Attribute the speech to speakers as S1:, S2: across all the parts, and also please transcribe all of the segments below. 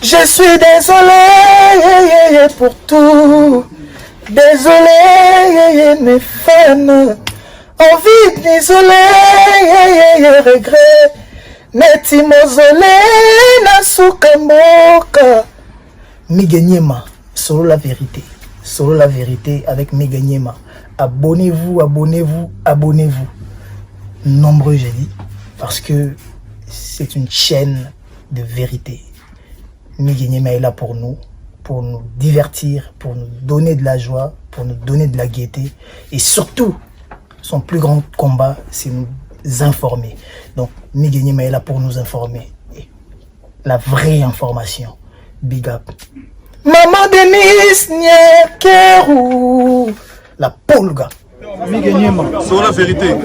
S1: Je suis désolé pour tout. Désolé mes fans. Envie de m'isoler, regret. Neti mozole na suka mboka. Migue Niema, solo la vérité. Solo la vérité avec Migue Niema. Abonnez-vous, abonnez-vous, abonnez-vous. Nombreux, j'ai dit, parce que c'est une chaîne de vérité. Migue Niema est là pour nous, pour nous divertir, pour nous donner de la joie, pour nous donner de la gaieté. Et surtout, son plus grand combat, c'est nous informer. Donc, Migue Niema est là pour nous informer. Et la vraie information. Big up. Maman Denise Nyekeru, la polga.
S2: Migue Niema.
S3: Sur la vérité.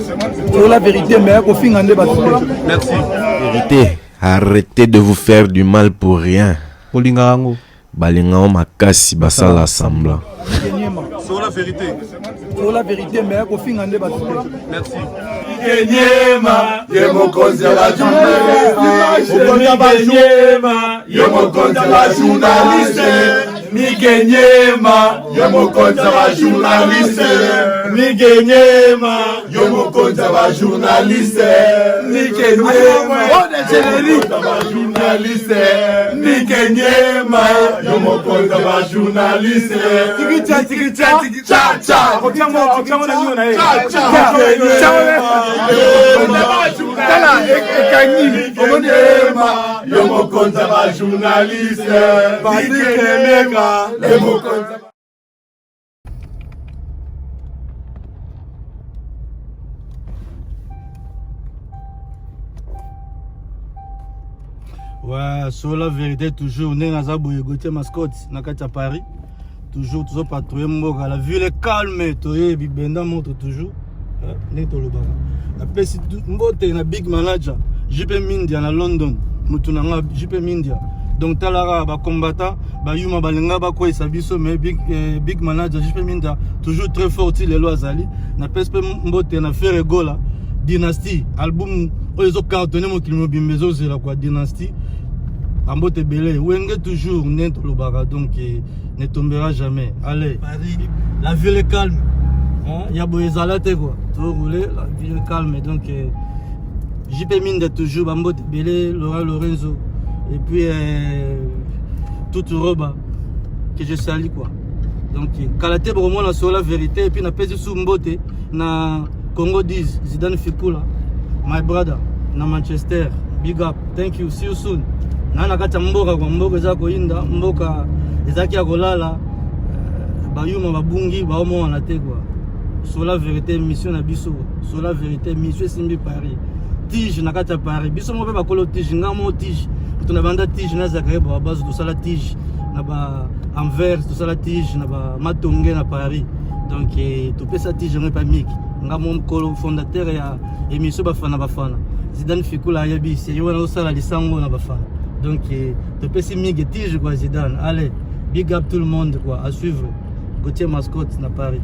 S2: Sur la vérité, mais kofinga nde bato te.
S3: Merci.
S4: Vérité. Arrêtez de vous faire du mal pour rien.
S5: Olingaka yango.
S4: Balinga makasi basala semblant.
S2: Migue Niema.
S3: Sur la vérité.
S2: Sur la vérité, mais kofinga nde bato te.
S3: Merci.
S6: Niema, ye mokonzi ya ba journaliste. Ye mokonzi ya ba journaliste. Migue Niema, ye mokonzi ya ba journaliste. Migue Niema, ye mokonzi ya ba journaliste. Migue Niema, ba journaliste. Migue Niema, ye mokonzi ya ba journaliste.
S2: Tikicha, tikicha,
S6: tikicha, cha. Cha, cha.
S2: Tala ekangi
S6: omoni yo mokonzi ya ba journaliste.
S2: Patrick Emeka.
S6: Ye mokonzi ya
S5: Ouais, sur la vérité toujours ndenge naza boye Gauthier Mascotte na kati ya Paris toujours tozo patrouiller mboka la ville est calme toyebi benda moto toujours ndenge tolobaka napesi mbote na big manager JP Mindia na London mutu na nga JP Mindia donc talaka bacombattant bayuma balinga bakweyisa biso mais big, eh, big manager JP Mindia toujours très fort ti lelo azali napesi mpe mbote na Ferre Gola Dynastie album oyo ezo cartonne mokili mobimba ezozela kwa Dynastie bambote ebele wenge toujours ndenge tolobaka donc eh, ne tombera jamais allez Paris la ville est calme hein? ya boye ezala te quoi toroule la ville est calme donc eh, JP Minda toujours bambote ebele Laura Lorenzo et puis eh, Tutu Roba que je salue quoi donc kala te bokomona solo la vérité et puis napesi su mbote na Congo 10 Zidane Fikula my brother na Manchester big up thank you see you soon na na kati ya mboka kwa mboka eza koyinda mboka ezalaki ya kolala bayuma babungi baomonana te quoi sur la vérité mission na biso sur la vérité mission esimbi Paris tige na kati ya Paris biso moko mpe bakolo tige nga moko tige moto na banda tige na Zacharie Babazo tosala tige na ba Anvers tosala tige na ba Matonge na Paris donc eh, topesa tige yango epa miki nga mo mokolo fondateur ya émission bafana bafana Zidane Fikula ayebi se wana osala lisango na bafana donc eh, topesi migi tige quoi Zidane allez big up tout le monde quoi à suivre Gauthier Mascotte na Paris.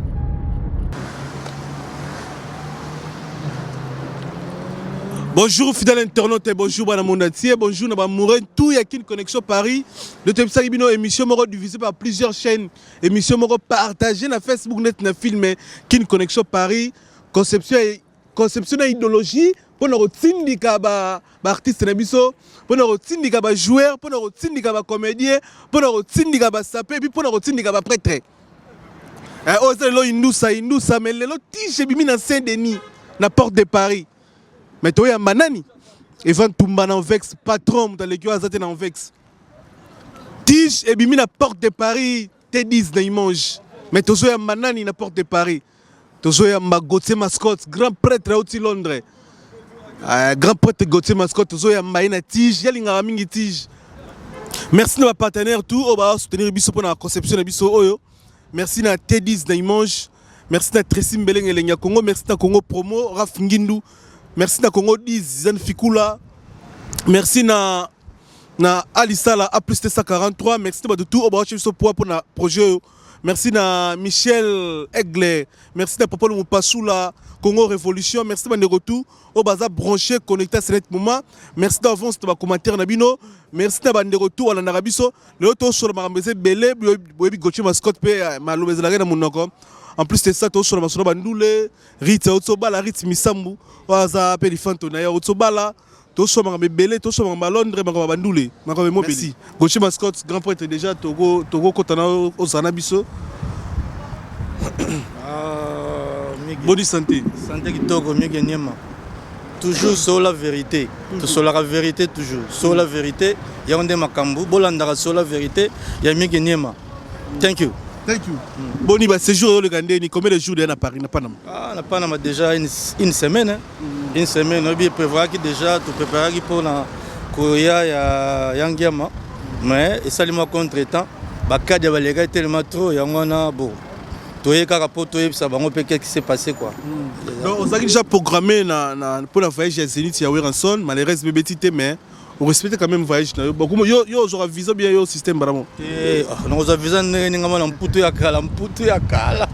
S3: Bonjour fidèle internaute, bonjour bana monde entier, bonjour na ba amoureux tout ya Kin Connexion Paris. Le tebisaki bino émission moko divisée par plusieurs chaînes, émission moko partagée na Facebook net na film Kin Connexion Paris, conception conception na idéologie mpona kotindika ba ba artiste na biso, mpona kotindika ba joueur, mpona kotindika ba comédien, mpona kotindika ba sapeur, puis mpona kotindika ba prêtre. Eh, oyo eza lelo indusa indusa mais lelo tige ebimi na Saint-Denis na porte de Paris. Mais toyamba nani? Evan Tumba na Anvex, patron moto aleki oyo aza te na Anvex. Tige ebimi na porte de Paris T10 na Imange. Mais tozoyamba nani na porte de Paris? Tozoyamba Gauthier Mascotte, grand prêtre auti Londres. Grand prêtre Gauthier Mascotte tozoyamba ye na tige, yalingaka mingi tige. Merci na ba partenaire tout oyo ba soutenir biso mpona conception na biso oyo. Merci na T10 na Imange. Merci na Tracy Mbelenge Elengi ya Congo. Merci na Congo Promo, Raf Ngindu. Merci na Congo 10, Zan Fikula. Merci na na Alisala A plus 243. Merci na bato tout oyo ba biso poids mpona projet oyo. Merci na Michel Aigle, merci na Popolo Mupasula, Congo Révolution, merci bandeko tout oyo baza branché connecté à ce moment. Merci d'avance na ba commentaire na bino. Merci na bandeko tout balandaka biso. Lelo tosola makambo eza ebele, boyebi Gauthier Mascotte mpe eh, maloba ezalaka na monoko. En plus de ça, tosola masolo bandule, Ritz otsobala, Ritz Misambu, oyo aza mpe lifanto na ye otsobala. Tosola makambo ebele, tosola makambo ya Londres, makambo ya bandule, makambo emobeli. Gauthier Mascotte, grand prêtre déjà, tokokota na ozala na biso.
S5: Ah,
S3: Boni santé.
S5: Santé kitoko, Mige Niema. Toujours sur la vérité. Sur la vérité toujours. Sur la vérité, yango nde makambo. Bolandaka sur la vérité ya Mige Niema. Thank you.
S3: Thank you. Boni ba séjour oleka ndeni, combien de jours déjà na Paris, na Panama?
S5: Ah, na Panama déjà une semaine. Hein? Une semaine, obi prévoyaki déjà, tout préparaki pour na koya ya Yangiama. Mais esali mwa contretemps, bakadi ya balekaki tellement trop, yango wana bon. Toye kaka po toyebisa bango mpe qu'est-ce qui s'est passé quoi.
S3: Donc ozalaki déjà programmé na pour la voyage ya Zénith ya Werrason, malheureusement bebeti te, mais on respecte quand même voyage na yo. Bon, yo yo ozwaka visa bien yo système baramo.
S5: Eh, ah, nakozwa visa ndenge ninga mwana mputu ya kala, mputu ya kala.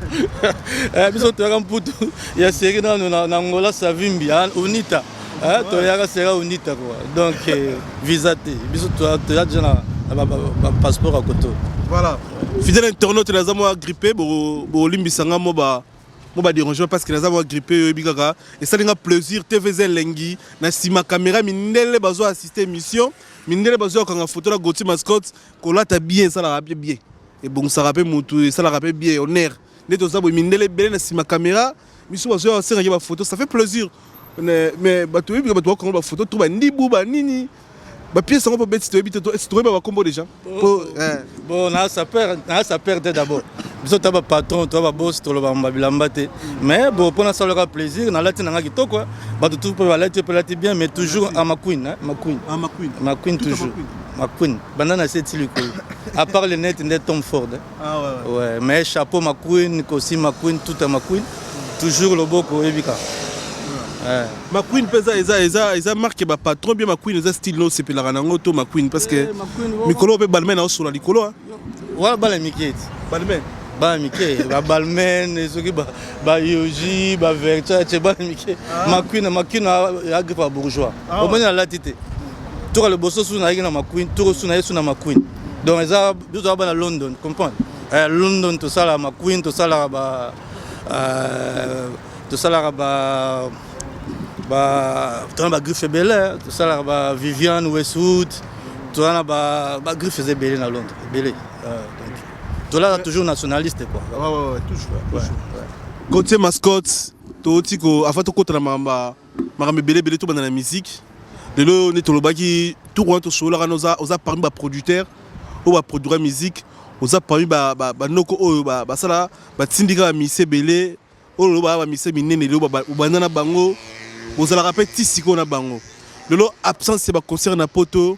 S5: Eh, biso toyaka mputu ya série nano na Angola Savimbi, ah, Unita. Eh, toyaka série Unita quoi. Donc eh, visa te. Biso toya déjà na ba passeport ya koto.
S3: Voilà. Fidèle internaute, naza mwa grippé, bo bolimbisa nga mo ba dérangement parce que naza mwa grippé, oyebi kaka. Esali nga plaisir TVZ elengi na nsima caméra mindele bazo assister émission, mindele bazo kokanga photo na Gauthier Mascotte. Kolata bien esalaka bien bien, ebongisaka mpe mutu, esalaka mpe bien honneur. Nde toza boye mindele ebele na nsima caméra, miso bazo asengaki ba photo, ça fait plaisir. Mais bato oyebi bato bakanga ba photo to bandibu banini ba pièce yango mpo beti toyebi te, toyeba bakombo déjà po
S5: Bon, na sapeur, na sapeur te d'abord. Biso toza ba patron, toza ba boss, toloba bilamba te. Mais bon, mpona asalaka plaisir, nalati nanga kitoko, hein. Bato tout mpe balati mpe balati bien, mais toujours à ma queen, hein, ma queen.
S3: Ah, ma queen.
S5: Ma queen
S3: Tout à
S5: toujours.
S3: ma queen.
S5: Ma queen. Banda na seti likolo. À part les nets nde Tom Ford. Hein.
S3: Ah, ouais, ouais.
S5: Ouais, mais chapeau ma queen, costume ma queen, tout à ma queen. Toujours loboko oyebi kaka. Ouais.
S3: Ma queen mpe eza marque ba patron bien. Ma queen eza style no osepelaka nango to ma queen parce que
S5: Eh, ma queen,
S3: mikolo mpe Balmain aosola likolo, hein.
S5: Wana bana mike eti.
S3: Balmain.
S5: Bana mike, babalmain, soki bayoji, baversace, bana mike. Maqueen, maqueen ya griffe ya bourgeois. Omoni alati te toka liboso su nayaki na maqueen, toko su naye su na maqueen. Donc eza biso toza bana London, comprendre. Eh, London tosalaka maqueen, tosalaka ba tosalaka ba toza na bagriffe ebele, tosalaka ba Vivienne Westwood, toza na bagriffe eza ebele na Londres, ebele. Donc tolaka toujours nationaliste quoi.
S3: Ouais, toujours, toujours. Gauthier Mascotte, touti ko avant tokota na makambo ebele ebele, tobanda na musique. Lelo nde tolobaki tour wana, tosololaka na oza parmi baproducteur oyo baproduira musique, oza parmi banoko oyo basala batindika bamise ebele oyo lelo baya bamise minene. Lelo obanda na bango, bozalaka mpe ti sikoyo na bango. Lelo absence ya baconcert na poto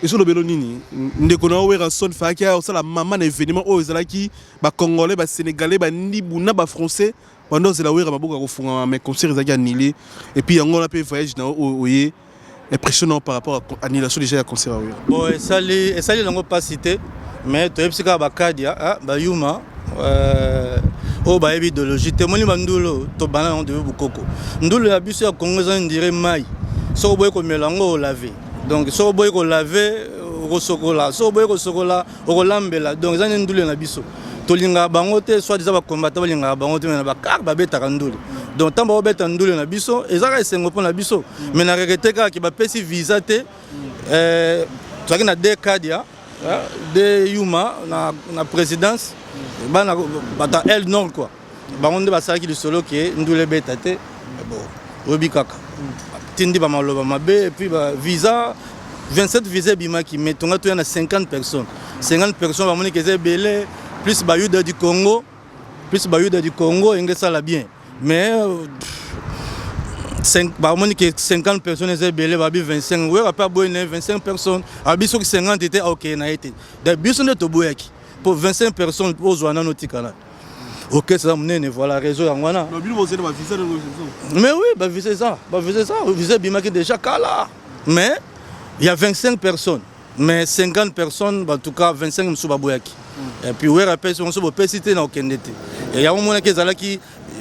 S3: ezolobelo nini? Ndeko na yo Werrason fayaki aya kosala mama na événement oyo ezalaki bacongolais, basénégalais, bandibu na bafrançais bando ozela Wera maboko ya kofungama, mais concert ezalaki annulé. Et puis yango wana mpe voyage na yo oyo oye, impressionnant par rapport à annulation déjà ya concert ya Wera?
S5: Bon, esali nango mpasi te, mais toyebisi kaka bakadia, ah, bayuma oyo bayebi idéologie te. Omoni bandulu tobanda yango toyebi bokoko. Ndulu ya biso ya Congo eza ndire mai. Soki oboyi komela yango, olave. Donc soki oboyi kolave, okosokola. Soki oboyi kosokola, okolambela. Donc eza nde ndule na biso. Tolingaka bango te, soit eza bakombata balingaka bango te, mais na bakar babetaka ndule. Donc ntango baobeta ndule na biso, ezaka esengo mpo na biso. Mais na regretter kaka ke bapesi visa te. Tozalaki na deux kadia, deux yuma na présidence, bana bato ya el nord quoi. Bango nde basalaki lisolo ke ndule ebeta te. Bon, oyebi kaka tindi bamaloba mabe. Et puis ba visa, 27 visa ebimaki, mais tonga toya na 50 personnes. 50 personnes bamoni ke eza ebele, plus bayuda du Congo, plus bayuda du Congo enge esala bien. Mais bamoni ke 50 personnes eza ebele, babi 25. Wera mpe aboyi na 25 personnes, abi soki 50 te, akokende na ye te. Donc biso nde toboyaki po 25 personnes ozwa nano otikala orchestre eza monene. Voilà réseau yango wana. Mais oui, bavisa eza, bavisa eza, visa ebimaki déjà kala. Mais il y a 25 personnes, mais 50 personnes, en tout cas 25 mosusu baboyaki. Et puis Wera apesi bango, so bopesi te, na okende te. Yango omonaki ezalaki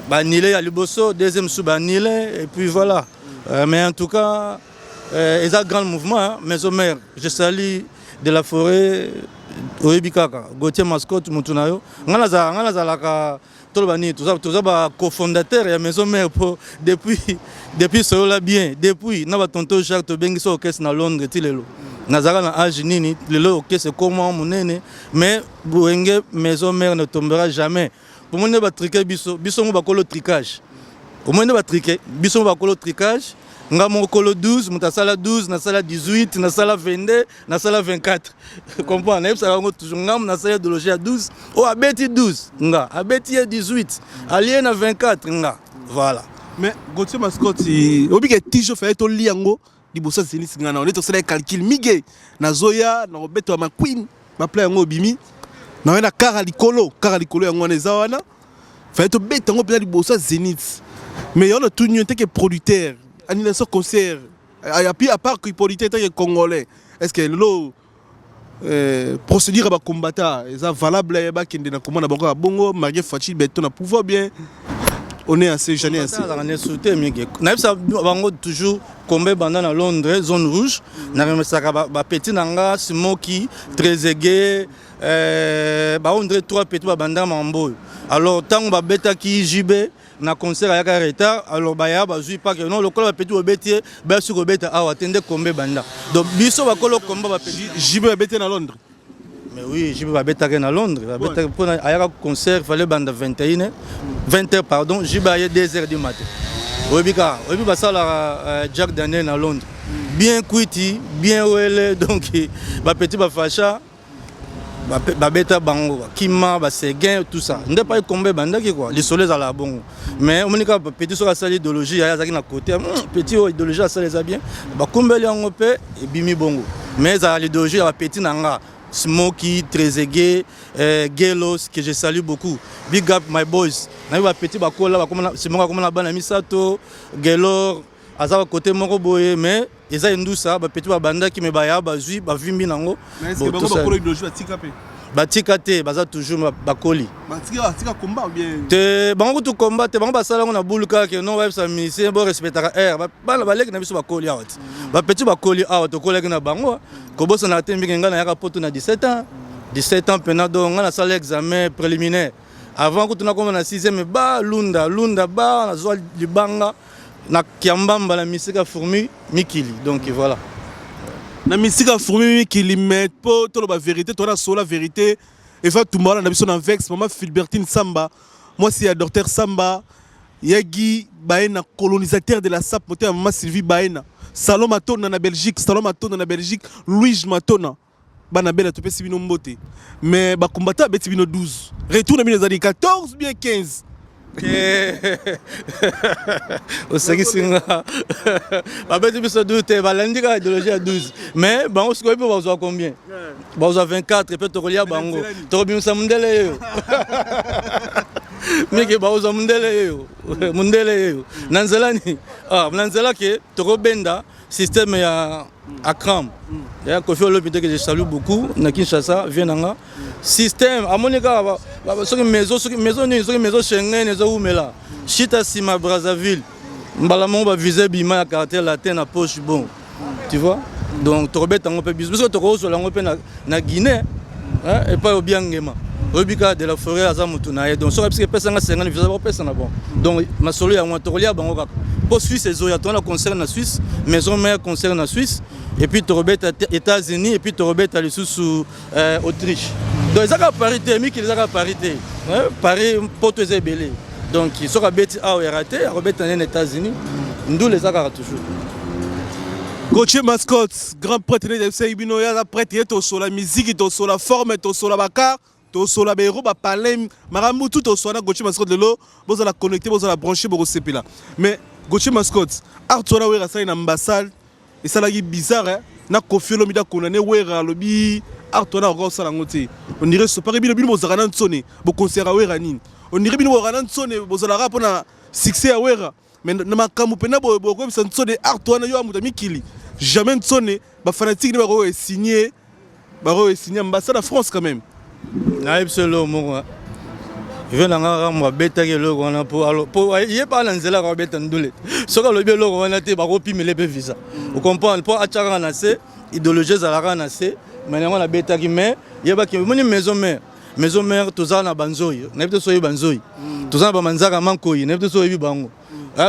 S5: banile ya liboso, deuxième su banile, et puis voilà. Mais en tout cas, eza grand mouvement, hein, Maison Mère. Je salue de la forêt, oyebi kaka Gauthier Mascotte, mutu na yo. Nga nazalaka, toloba nini, toza bacofondateur ya Maison Mère, po depuis Soyola bien, depuis na batonto Jacques, tobengisi orchestre na Londres ti lelo. Nazalaka na age nini, lelo orchestre ekoma monene, mais Wenge Maison Mère ne tombera jamais. Pomoni nde batrike biso, biso mo bakolo tricage. Omoni nde batrike biso mo bakolo tricage. Nga moko kolo 12, moto asala 12, nasala 18, nasala 22, nasala 24. Comprendre, nayebisaka yango toujours, nga nasala idéologie ya 12. Oyo abeti 12, nga abeti ye 18, alie na 24, nga voilà.
S3: Mais Gauthier Mascotte, obike tijo faye tolia yango liboso ya Zénith. Nga na nde tosala calcul mige, nazoya na kobeta maqueen bapla yango obimi naye na kara likolo, kara likolo yango wana eza wana, faye tobeta yango mpenza liboso ya Zénith. Mais yango natuni yo teke producteur, annulation concert, et puis à part que producteur teke congolais, est ce que lelo procédure ya bacombattant eza valable, bakende na komona bango ya bongo marie Faci beto na pouvoir bien, on est assez, j'en ai assez.
S5: Azalaka na esu te mingi. Nayebisa bango toujours, kombe banda na Londres, zone rouge, naremerciaka bapeti na nga Smoki, Trésege, baondre trois petit babanda mambo oyo. Alors ntango babetaki JB na concert, ayaka retard. Alors baya bazwi pake non, lokola bapeti bobeti ye, bayasi kobeta awa te, nde kombe banda. Donc biso bakolo komba, bapeti.
S3: JB babeti na Londres?
S5: Mais oui, JB babetaki na Londres, babetaki mpona ayaka concert, fallait banda 21 20 heures, pardon, JB aye 2 heures du matin. Oyebi kaka, oyebi basalaka Jack Daniel na Londres bien, kwiti bien wele. Donc bapeti bafasha, babeta bango, bakima baseguin, tout ça, nde pai kombe ebandaki quoi. Lisolo ezalaka bongo. Mais omoni kaka petit soki asali idéologie, aye azalaki na côté petit oyo, idéologie asali eza bien, bakumbeli yango mpe ebimi bongo. Mais ezala l'idéologie ya bapeti na nga Smoky, Trezeguet, Gelos, que je salue beaucoup. Big up my boys. Nayebi bapeti bakola, Smoky akoma na bana misato, Gelor aza côté moko boye, mais eza endusa bapeti babandaki, me baya bazwi bavimbi nango. Batika te, baza toujours bakoli. Te, bango kutu komba te, bango basala yango na bulu kaka. Non, bayebisa musicien borespectaka aire. Bana baleki na biso bakoli awa ti, bapeti bakoli awa, tokolaki na bango. Kobosana te mbinge, ngai nayaka poto na 17 ans, 17 ans mpena. Donc ngai nasala examen préliminaire avant kutu nakoma na 6e. Ba lunda lunda ba nazwa libanga na Kiambamba na misika fourmi mikili. Donc voilà.
S3: Na misika fourmi mikili. Mais mpo toloba vérité, toza na sola vérité, eva tumba wana na biso na vex mama Filbertine Samba, mwasi ya docteur Samba Yagi Baena, colonisateur de la sap, motema mama Sylvie Baena, Salon Matona na Belgique, Salon Matona na Belgique, Louise Matona, bana bela, topesi bino mbote. Mais bacombattant abeti bino 12, retour na bino ezali 14 bien 15?
S5: Osekisi nga. Babeti biso 12 te, balandi kaka idéologie ya 12. Mais bango sikoyo mpe bazwa combien? Bazwa 24 mpe tokolia bango, tokobimisa mondele yeyo mingi. Bazwa mondele yeyo, mondele yeyo na nzela nini? Na nzela ke tokobenda système ya Akram ya Kofi Olomide, que je salue beaucoup na Kinshasa, vie na nga système amoni kaka soki maison, soki maison nini, soki maison Schengen ezowumela shita nsima Brazzaville, mbala moko bavisa bima ya Quartier Latin na poche. Bon, tu vois, donc tokobeta yango mpe biso, biso tokozwela yango mpe na Guinée epai obiangema. Oyebi kaka de la forêt aza motu na ye. Donc soki bisika epesanga 50 visa, bakopesa na bon. Donc masolo yango tokolia bango kaka mpo Suisse ezoya, toza na concert na Suisse, Maison Mère concert na Suisse, et puis tokobeta États-Unis, et puis tokobeta lisusu Autriche. Donc eza kaka Paris te, mikili eza kaka Paris te, Paris poto eza ebele. Donc soki abeti awa ya rate, akobeta nde na États-Unis. Ndula eza kaka toujours.
S3: Gauthier Mascotte, grand prêtre nde yebisaki bino, ye aza prêtre. Ye tosola miziki, tosola forme, tosola bakar, tosola bahéros, bapalin, makambo tu tosola na Gauthier Mascotte. Lelo bozala connecté, bozala branché, bokosepela. Mais Gauthier Mascotte, art wana Wera asali na ambassade esalaki bizarre na Kofi Olomide akondane Wera, alobi art wana akoka kosala yango te. On dirait sopaki bino, bino bozalaka na ntsone, bokonsera Wera nini? On dirait bino bozalaka na ntsone, bozalaka mpona succès ya Wera. Mais na makambo mpena boye, bokoyebisa ntsone art wana yo ya moto ya mikili, jamais ntsone bafanatike nde bakoyo esigne, bakoyo esigne ambassade ya France quand même.
S5: Nayebi biso eloko moko vieux na nga Rambo abetaki eloko wana po ye pa na nzela akobeta ndule. Soki alobi eloko wana te, bakopimela mpe visa. Ocomprendre? Mpo atya kaka na se idéologie ezalaka na se, mais yango nabetaki. Mais yebaki, omoni Maison Mère, Maison Mère, toza na banzoi, nayebi te so oyebi banzoi. Toza na bamanzaka mankoi, nayebi te so oyebi bango.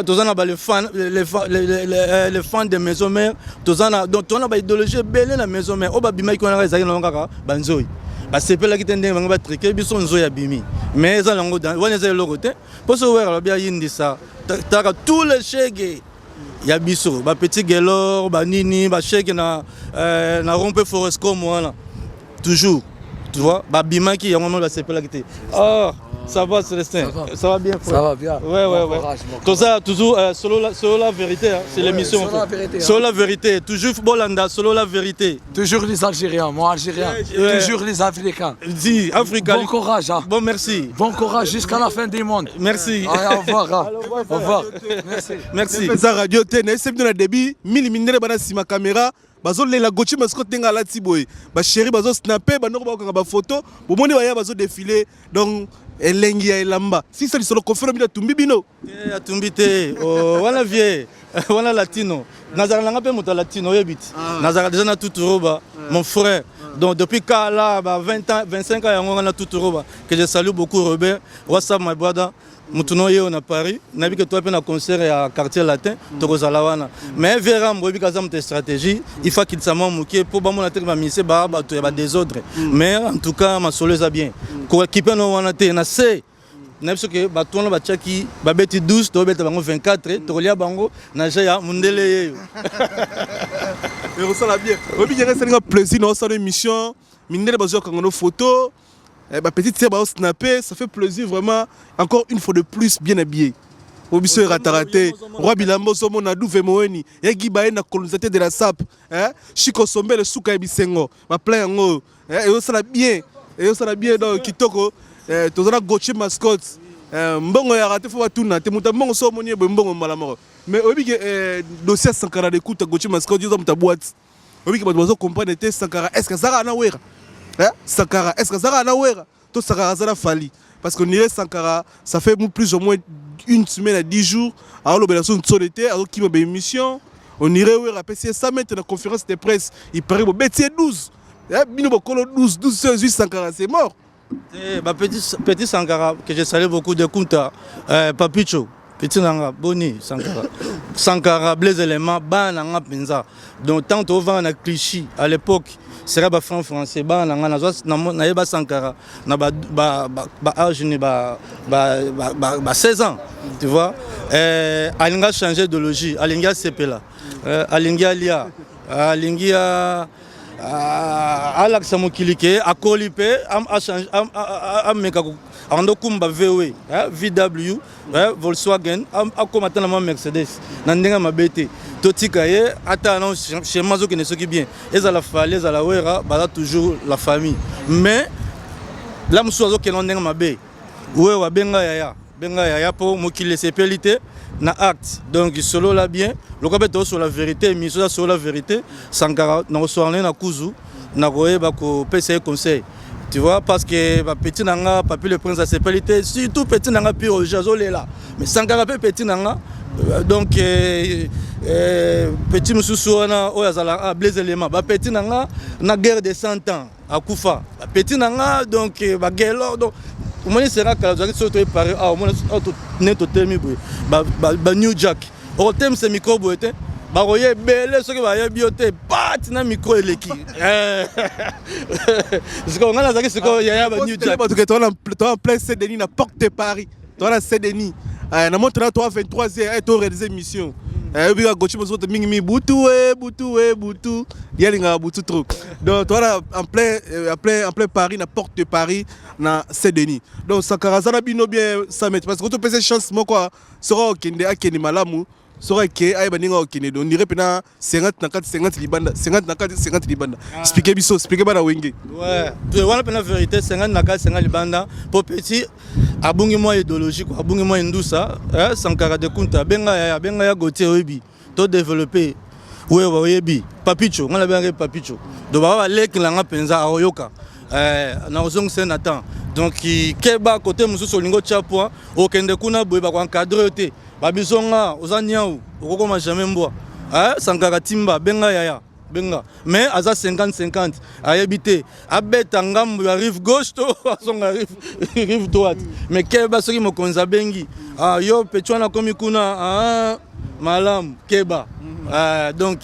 S5: Toza na les fans, les fans de Maison Mère. Toza na, donc toza na baidéologie ebele na Maison Mère. Oyo babimaki wana ezalaki nango kaka banzoi, basepelaki te ndenge bango batrike biso. Nzoi abimi, mais eza nango wana, eza eloko te. Mpo so Wera alobi ayindisa taka tous les shege ya biso, bapetit gelor, banini, bashege na rompe forescom wana toujours, tu vois, babimaki yango moko, basepelaki te. Oh, ça va, Célestin? Ça va, ça va bien, frère.
S7: Ça va bien.
S5: Ouais.
S7: Bon courage, bon.
S5: Tout ça, toujours, selon la vérité, hein, c'est l'émission.
S7: Selon la vérité, hein.
S5: Selon la vérité, toujours Bolanda, selon la vérité.
S7: Toujours les Algériens, moi Algérien.
S5: Ouais.
S7: Toujours les Africains.
S5: Dis, Africa.
S7: Bon courage, hein.
S5: Bon, merci.
S7: Bon courage jusqu'à la fin du monde.
S5: Merci.
S7: Allez, au revoir, hein. Au revoir. Merci.
S5: Merci.
S3: Eza radio te, nayesi bino na début mili mindele bana nsima caméra bazolela Gauthier Mascotte ndenge alati boye, bachéri bazosnape, bandoko bakokanga bafoto, bomoni baya bazodefile. Donc elengi ya elamba sisa lisolo kofero bino atumbi bino.
S5: Te, atumbi te. Oh, wana vie wana latino, nazalaka nanga mpe moto ya latino, oyebi ti nazalaka déjà na tuturoba, mon frère. Donc depuis kala ba 20 ans, 25 ans yango nga na tuturoba, que je salue beaucoup, Robert. What's up, my brother? Motu no ye oyo na Paris, nayebi ke toa mpe na concert ya Quartier Latin, tokozala wana. Mais vieux Rambo, oyebi kaza moto ya stratégie, il faut akitisa mwa moke mpo bamona teke bamisie baa bato ya badésordre. Mais en tout cas masolo eza bien, koekipe no wana te na se na biso ke bato wana batiaki, babeti 12, tobeta bango 24, tokolia bango na je ya mondele yeyo.
S3: Ekosala bien. Oyebi kenge esalinga plaisir na osala émission, mindele bazwakanga no photo, bapetite sœur baosnape, ça fait plaisir vraiment. Encore une fois de plus, bien habillé po biso erataka te. Roi bilamba ozomona duve moweni yaki baye na colonisateur de la sap, Chiko Sombele, suka ya bisengo, baplan yango ezosala bien, ezosala bien. Donc kitoko. Toza na Gauthier Mascotte. Mbongo yaka te, fo batuna te moto ya mbongo. So omoni ye boye, mbongo mbala moko. Mais oyebi ke dossier ya Sankara Dekuta, Gauthier Mascotte, yo oza moto ya boîte, oyebi ke bato bazocomprendre te. Sankara, est ce que azalaka na Wera? Sankara, est ce que azalaka na Wera to Sankara aza na Fally? Parce que nire Sankara, ça fait plus ou moins une semaine à 10 jours aolobela so nsolo te, azokima baémission. On irait Wera apesi ye 100 mètres na conférence de presse, il paraît bobeti ye 12. Bino bokolo 12 12 so ezwi Sankara, c'est mort.
S5: Eh, bah, petit Sankara, que je salue beaucoup de Kunta, Papicho, petit nanga, Boni, Sankara. Sankara, Blaise Element, bana nanga penza. Donc, tant au vent na Clichy, à l'époque, sera ba franc français, bana nanga, na yeba Sankara, na ba âge ni ba 16 ans, tu vois. Alinga changer d'idéologie, alinga sepela, alinga lia, alinga alakisa mokili ke akoli mpe ameka ando kumba VW, VW, Volkswagen, akóma ata na mwa Mercedes na ndenge mabe te. Totika ye ata na schéma azokende. Soki bien ezala Fally, ezala Wera, baza toujours la famille. Mais la mosusu azokende ndenge mabe. Wewe abenga yaya, benga yaya, mpo mokili esepeli te na acte. Donc solola bien lokola mpe tozosola vérité. Émission eza solola vérité. Sankara, nakosola na ye na kuzu, nakoyeba kopesa ye conseil, tu vois, parce que bapetit na nga, Papi le Prince asepeli te, surtout petit na nga Pire Roger azolela. Mais Sankara mpe petit na nga, donc petit mosusu wana oyo azala, ah, Blaise Elema, bapetit na nga na guerre de 100 ans akufa, bapetit na nga, donc bagelo. Donc omoni sera kala ozalaki soki toyepare awa, omoni ne totelemi boye, ba New Jack okotemisa micro boye te, bakoya ebele. Soki bayebi yo te, pati na micro eleki. Sikoyo ngai nazalaki sikoyo yaya ba New Jack.
S3: Bato ke toza en plein Saint Denis, na porte de Paris, toza na Saint Denis na montre na toa 23 heures, to réaliser mission. Oyebi kaka Gauthier mosuku mingi mingi butu e butu e butu, ye alingaka butu trop. Donc toza en plein Paris, na porte de Paris, na Saint Denis. Donc Sankara aza na bino bien 100 mètres, parce que topesa chance moko soki akokende, akende malamu. Soki ake, ayeba ndenge akokende. On dirait mpena 50 na kati, 50 libanda, 50 na kati, 50 libanda. Explique biso, explique bana Wenge.
S5: Ouais, wana mpena vérité, 50 na kati, 50 libanda, po petit abungi mwa idéologie quoi, abungi mwa indusa. Sankara de Kunta, abenga yaya, abenga ya Gauthier, oyebi to développer wewa, oyebi Papicho, ngai nabengaki Papicho. Donc baba baleki nanga mpenza, akoyoka. Eh, nakozongisa na temps. Donc keba kote mosusu olingi otya poids, okende kuna boye bakoencadre yo te, babizonga oza niau, okokoma jamais mbwa. Eh, Sankara timba benga yaya benga, mais aza 50-50, ayebi te abeta ngambo ya rive gauche to azonga rive droite. Mais keba soki mokonzi abengi, ah, yo petit wana akomi kuna, ah, malamu keba. Donc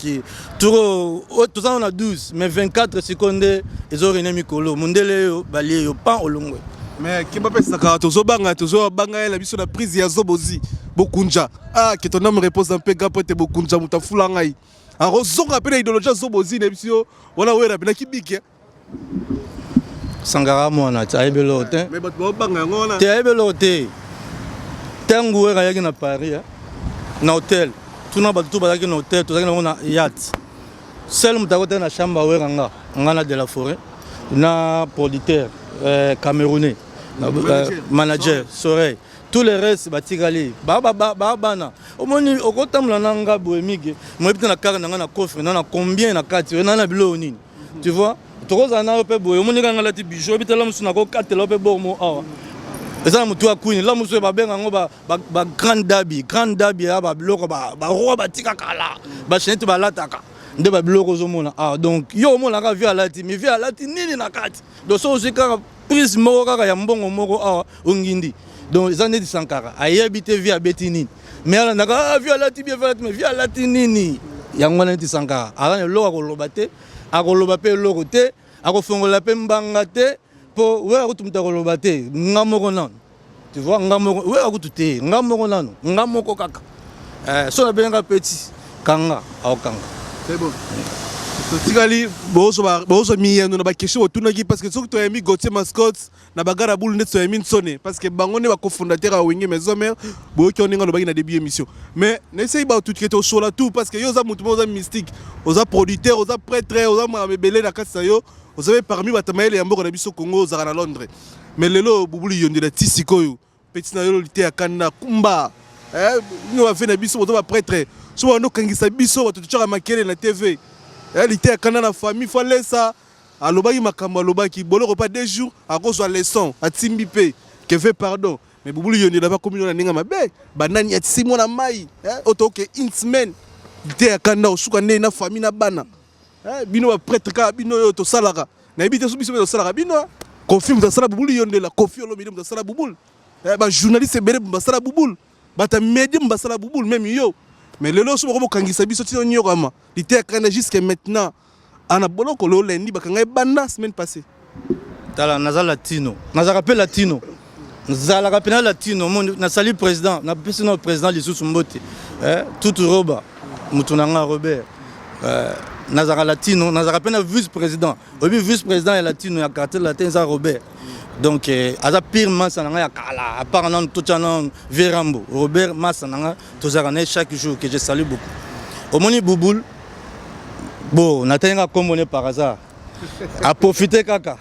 S5: turo toza na 12 mais 24 sikoyo nde ezorene mikolo mondele oyo balie yo pan olongwe.
S3: Mais keba mpe Sankara, tozobanga, tozobanga ye na biso na prise ya Zobozi Bokunja. Ah, que ton âme repose en paix, grand pote Bokunja, moto afula ngai akozonga mpe na idéologie ya Zobozi na biso yo wana wera mpenaki bike.
S5: Sankara mwana ti ayebi eloko te.
S3: Mais bato baobanga yango wana.
S5: Te, ayebi eloko te. Ntango wera ayaki na Paris, eh, na hotel tuna bato tu bazalaki na hotel, tozalaki nango na yacht. Seul moto akotaki na chambre awera nga na de la forêt na producteur camerounais na, manager Soreil. Tous les restes batikali ba bana. Omoni okotambola na nga boye mige, moyebi te na kare na nga na coffre na combien na kati na na biloko nini, tu vois. Tokozala na yo mpe boye, omoni kaka nga lati bijou, oyebi te la mosusu nakokatela yo mpe bormo awa eza na motu ya queen la mosusu babenga yango ba grande dabi, grande dabi ya babiloko baroi batika kala, bachaîne balataka nde babiloko ozomona awa. Donc yo omonaka vieux alati, mais vieux alati nini na kati? Donc so ozwi kaka prise moko kaka ya mbongo moko awa, ongindi. Donc eza neti Sankara ayebi te vieux abeti nini, mais alandaka, ah, vieux alati bien, vieux alati, mais vieux alati nini? Yango wana neti Sankara aza na eloko akoloba te, akoloba mpe eloko te, akofongola mpe mbanga te, mpo wera kutu moto akoloba te. Nga moko nano, tu vois, nga moko wera kutu te, nga moko nano, nga moko kaka. Eh, so nabenga petit kanga, aokanga.
S3: C'est bon, totikali bozwa miyano na baquestion botunaki, parce que soki toyambi Gautier Mascotte na bagara bulu nde toyambi Nsone, parce que bango nde bacofondateur ya Wenge Maison Mère. Boyoki ndenge alobaki na début émission, mais naesei bato ke tosola tout, parce que yo oza motu moko oza mystique, oza producteur, oza prêtre, oza makambo ebele na kati na yo, oza mpe parmi bato mayele ya mboka na biso Congo. Ozalaka na Londres, mais lelo Bubulu Yondela ti sikoyo petit na yo lite ya kanda kumba bino bave na biso boza baprêtre, so bando okangisa biso bato totyaka makele na TV. Lite ya kanda na famille fo alesa alobaki makambo, alobaki boloko pa 2 jours, akozwa leçon, atimbi mpe keve pardon. Mais Bubulu Yondela bakomi na ndenge mabe, banani atisi mwana mai oyo toke une semaine lite ya kanda osuka ndenge na famille na bana. Bino baprêtre kaka bino oyo tosalaka, nayebi te so biso mpe tosalaka bino. Kofi moto asala Bubulu Yondela, Kofi Olomide moto asala Bubulu, bajournaliste ebele basala Bubulu, bato ya médium basala Bubulu, même yo. Mais lelo so boko bokangisa biso tina nyokama lite ya kanda jusque maintenant ana boloko. Lelo lundi bakanga ye banda semaine passée.
S5: Tala, naza latino, nazalaka mpe latino, nazalaka mpe na latino. Nasali président, napesi na président lisusu mbote, tutu roba motu na nga Robert. Nazalaka latino, nazalaka mpe na vice président. Oyebi vice président ya latino ya quartier latin eza Robert. Donc aza pire masa na ngai ya kala, apart nanu totya nanu Verambo Robert, masa na nga tozalaka na ye chaque jour, que je salue beaucoup. Omoni Bubul bo natali nga kombo ne par hasard, aprofite kaka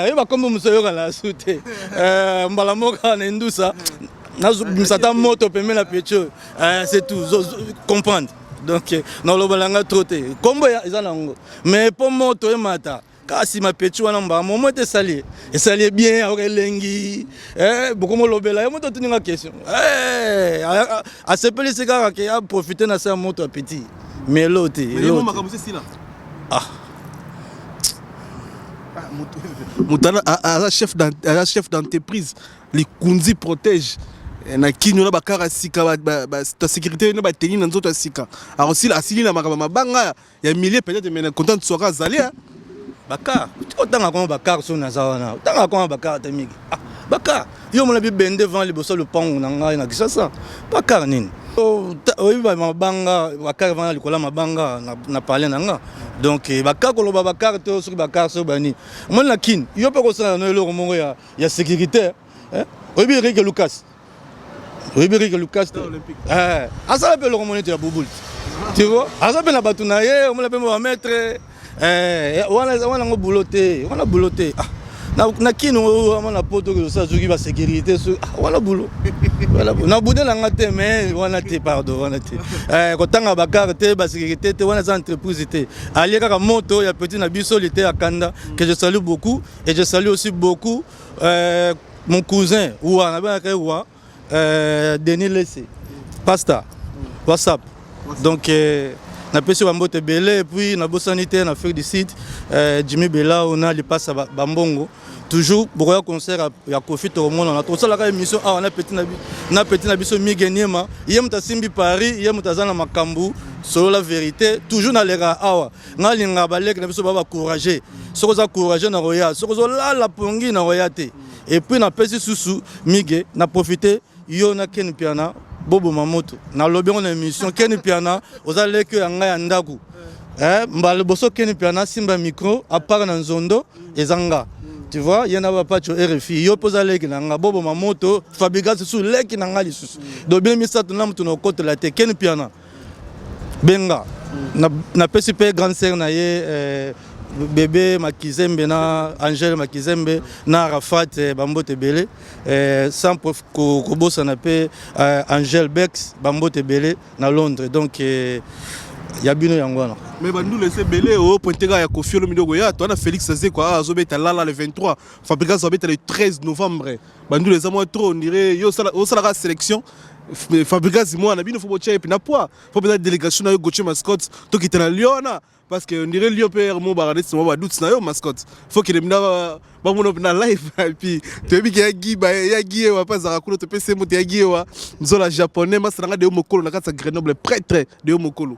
S5: oyeba kombo mosu oyokana su te mbala moko kaka na indusa nazobimisa ata moto pembe na petit oyo, c'est tout comprendre. Donc naloba nanga trop te, kombo eza nango, mais mpo moto emata kaka nsima petit wana mbala momo ete esali, esali bien, ayoka elengi bokomolobela ye moto atuninga question, asepelisi kaka ke aprofite na se ya moto ya petit, mais elo te.
S3: Ah, moto aza chef d'entreprise likunzi protège na kino na bakara ya sika ta sécurité na bateni na nzoto ya sika, akosila asili na makambo mabanga ya milieu peut-être, mais na content soka azali.
S5: Bakar otanga koma bakar so naza wana, otanga koma bakar te mingi. Ah, bakar yo omona bibende vent liboso ya lopango na ngai na Kisasa, bakar nini oyebi mabanga, bakar vanda likolo ya mabanga na palais na nga. Donc bakar koloba bakar te, soki bakar so bani omoni na kini yo mpe kosala no eloko moko ya sécurité. Oyebi Erike Lucas? Oyebi Erike Lucas te? Asala mpe eloko moko neti ya Bubul, tu vois, aza mpe na bato na ye, omona mpe bamaître wana, wana yango boulot te, wana boulot te. Ah, Na kino oyo na poto kozosala soki basécurité soki ah, wana bulo na bude na nga te mais wana te pardon wana te eh, kotanga bakare te basécurité te wana eza entreprise te alie kaka moto ya petit na biso lite ya kanda que je salue beaucoup et je salue aussi beaucoup euh, mon cousin wa nabengaka ye wa euh, Denis Lese pasta WhatsApp donc euh, napesi bambote ebele epuis nabosani te na Afrique du Sud euh, Jimmy Belao na lipasa bambongo toujours bokoya concert ya Koffi tokomonana tosalaka émission awa na petit na petit na biso Migue Niema ye moto asimbi Paris ye moto aza na makambo solo la vérité toujours naleka awa nga alingaka baleki na biso ba bacourage soki oza courage na koya soki ozolala pongi na koya te et puis napesi susu Migue na profite yo na Ken Piana boboma moto nalobi yango na émission Ken Piana oza leki ya ngai ya ndako eh, mbala liboso Ken Piana asimba micro apart na nzondo eza nga tu vois ye na bapacho rfi yo mpo oza leki na nga boboma moto Fabregas lisusu leki na nga lisusu donc bino misato na moto na okotela te Ken Piana benga napesi mpe grande sœur na ye eh, bébé Makizembe na Angèle Makizembe na Arafat eh, bambote ebele eh, sans kobosana mpe eh, Angèle Bex bambote ebele na Londres donc eh, ya bino yango wana
S3: mais bandula eza ebele o pointe kaka ya Koffi Olomide okoya to wana Félix Azekwa azobeta lala le 23 Fabregas azobeta le 13 novembre bandula eza mwa trop on dirait yo osalaka sélection Fabregas mwana bino fo botya ye mpe na poids fo mpenza délégation na yo Gauthier Mascotte tokita na Lyon wana parce que on dirait Lyon mpe mo baka neti mwa badoute na yo Mascotte fo kende mna bamona mpe na live et puis toyebi ke ya Guy ya Guy ewa mpe azalaka kuna topesi ye moto ya Guy ewa nzola japonais masala nga deyo mokolo na kati ya Grenoble prêtre deyo mokolo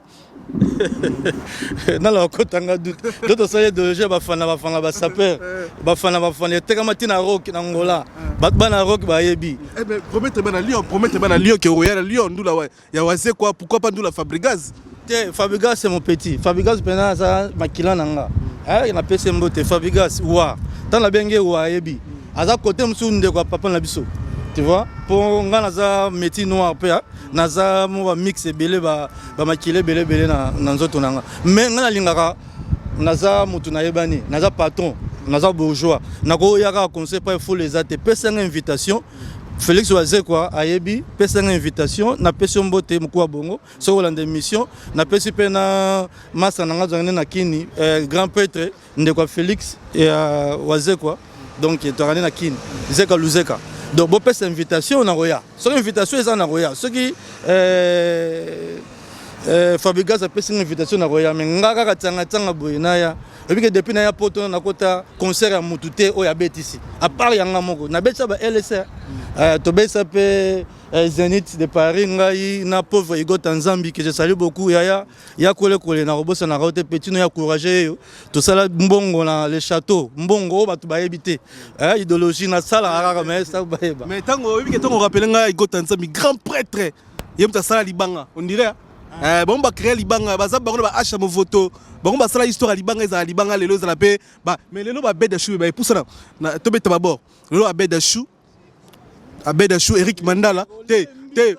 S5: nala okotanga doute do tosali idéologie ya bafana bafana basaper bafana bafana etekama ntina rock na Angola bato bana rock bayebi.
S3: Eh ben, promettre bana Lyon, promettre bana Lyon ke oya na Lyon ndula ya Wazekwa, pourquoi pas ndula Fabregas?
S5: Te Fabregas c'est mon petit. Fabregas mpena aza makila na nga. Eh, napesi mbote Fabregas wa ntango nabenge wa ayebi aza kote mosusu ndeko ya papa na biso tu vois mpo nga naza métis noir mpe naza mo bamix ebele bamakila ebele ebele na nzoto na nga mais nga nalingaka naza motu nayebani naza patron naza bourgeois nakoya kaka conseil pa efulu eza te pesa nga invitation Félix Wazekwa ayebi pesa nga invitation napesi yo mbote mokuwa bongo soki olanda émission napesi mpe na masa na nga azwaka nde na kini eh, grand prêtre ndeko ya Félix ya Wazekwa donc toyaka nde na kini zeka luzeka donc bopesa invitation na koya soki invitation eza na koya soki eh, eh, Fabregas apesi nga invitation na koya me nga kaka tianga-tianga boye naya oyebi ke depuis naya poto nakota concert ya mutu te oyo abetisi à part yanga moko nabetisa ba LSR eh, tobetisa mpe eh, Zénith de Paris ngai na pauvre Hugo Tanzambi que je salue beaucoup yaya ya kolekole na kobosanaka yo te petit no ya courage yo tosala mbongo na le château mbongo oyo bato bayebi te eh, idéologie nasalaka kaka mais sa bayeba
S3: mais ntango oyebi ke ntango rappele ngai Hugo Tanzambi grand prêtre ye moto asala libanga on dirait eh, bango bacréa libanga baza bango na baasha movoto bango basala histoire ya libanga ezala libanga lelo ezala mpe mais lelo babeda chou baepusana tobeta babord lelo abeda chou Abed Achou, Eric Mandala, te, te,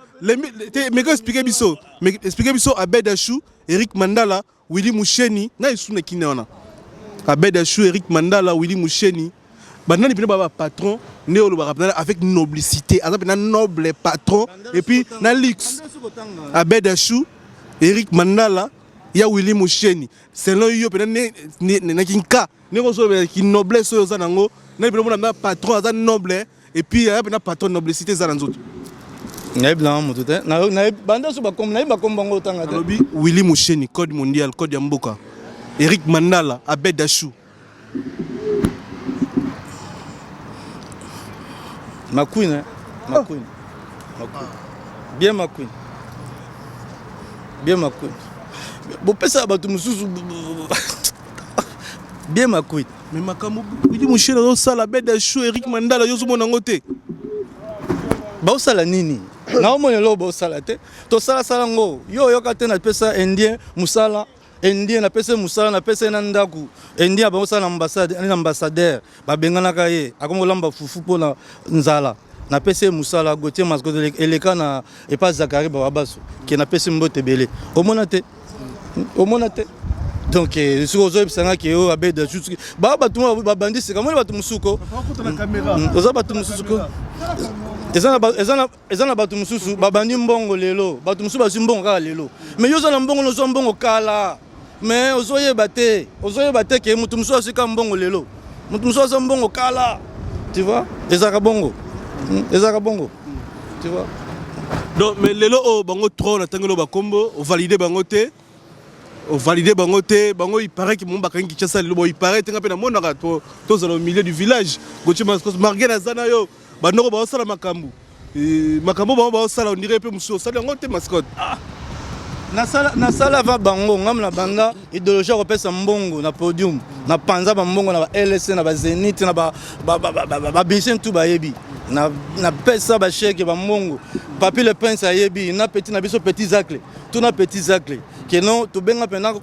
S3: te, mais expliquer biso, mais expliquer biso Abed Achou, Eric Mandala, Willy Musheni, na isu na kine wana. Abed Achou, Eric Mandala, Willy Musheni, banani pena ba patron nde olobaka pena avec noblicité aza pena noble patron et puis na luxe Abed Achou, Eric Mandala, ya Willy Musheni selon yo pena ne kinka ndenge ozolobela ki noblesse oyo oza nango nani pena omona na patron aza noble et puis aya pena patron noblicité eza na nzoto
S5: nayebi nanga motu te banda so bakombo nayebi bakombo yango otanga te
S3: alobi Willy Musheni code mondial code ya mboka Eric Mandala Abed Achou
S5: ma queen hein? ma queen ma queen bien ma queen bien ma queen bopesaka bato mosusu bien ma queen
S3: mais makambo Willy Musheni azosala Abed Achou Eric Mandala yo ozomona yango te
S5: baosala nini naomona eloko baosala te tosalasala ngo yo oyoka te napesa indien mosala indien napesa ye mosala napesa ye na ndako indien abangosala na ambassade na ambassadeur babenganaka ye akomi kolamba fufu mpona nzala napesi ye mosala Gauthier Mascotte eleka na epa Zakari Bawabaso ke napesi mbote ebele omona te omona te. Donc eh, soki ozoyebisa nga ke oyo abeda ba bato moko babandi sika moni bato mosusu ko oza bato mosusu ko eza na bato mosusu babandi mbongo lelo, bato mosusu bazwi mbongo kaka lelo, mais yo oza na mbongo, ozwa mbongo kala, mais ozoyeba te, ozoyeba te ke moto mosusu azwi kaka mbongo lelo, moto mosusu azwa mbongo kala, tu vois. Ezalaka bongo, ezalaka bongo, tu vois.
S3: Donc mais lelo oyo bango trop na tangelo bakombo ovalide bango te, ovalide bango te. Bango il paraît que mo bakangi Kinshasa lelo. Bon, il paraît te, nga mpe namonaka tozala au milieu du village. Gauthier Mascos, marge naza na yo, bandoko baosala makambo. Makambo bango baosala, on dirait mpe mosusu osali yango te, mascotte.
S5: Nasala va bango ngam na banda idéologie ya kopesa mbongo na podium, na panza bambongo na ba LC, na ba Zénith, na babisien tu bayebi. Napesa bachèque, bambongo. Papi le Prince ayebi na petit na biso, petit Zacle, tuna petit Zacle keno tobenga mpena